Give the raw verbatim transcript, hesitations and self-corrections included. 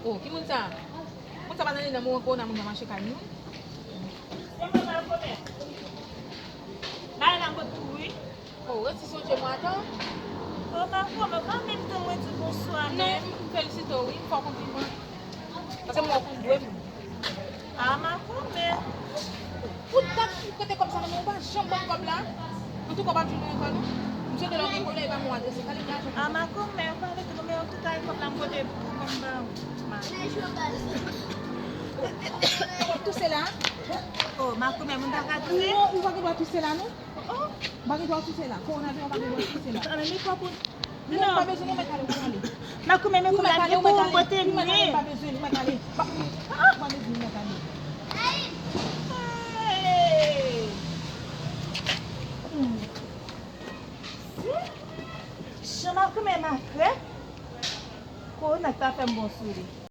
Oh, ki moun sa? Moun sa pa nan li nan moman kowona, moun nan mache kay moun. Se mwen, Makomè. Bay la mwen tou, wi. Oh, resi sonje mwen atan. Oh, Makomè, pa menm tan mwen di bonswa, non, men. M felisite w, wi, m fè w konpliman. Paske mwen konn dwe moun. Ah, Makomè. Ou t ap kote kòb sa nan men w, ou pa janm ban m kòb la. Antouka, w p ap jwenn mwen ankò, non. M swete lè w gen pwoblèm, e pa mwen w adrese. Kale m lajan. Ah, Makomè, ou pa rete non, men antouka, e kòb la m pote pou mwen, m ba ou. Ma. Ou ap touse la? Oh, Makomè, moun pa ka touse? Non, ou pa gen dwa touse la, non. Oh. Ou pa gen dwa touse la. Kowona vini, ou pa gen dwa touse la. Ah, men mi pa pou Non, pa bezwen, non, mwen kale, mwen kale. Makomè, men kòb la, gen pou mwen pote li. Mwen kale, mwen pa bezwen, mwen kale. Pa, pa bezwen, mwen kale. Hey! Jan Makomè makrè, kowona ta fè m bon sou li.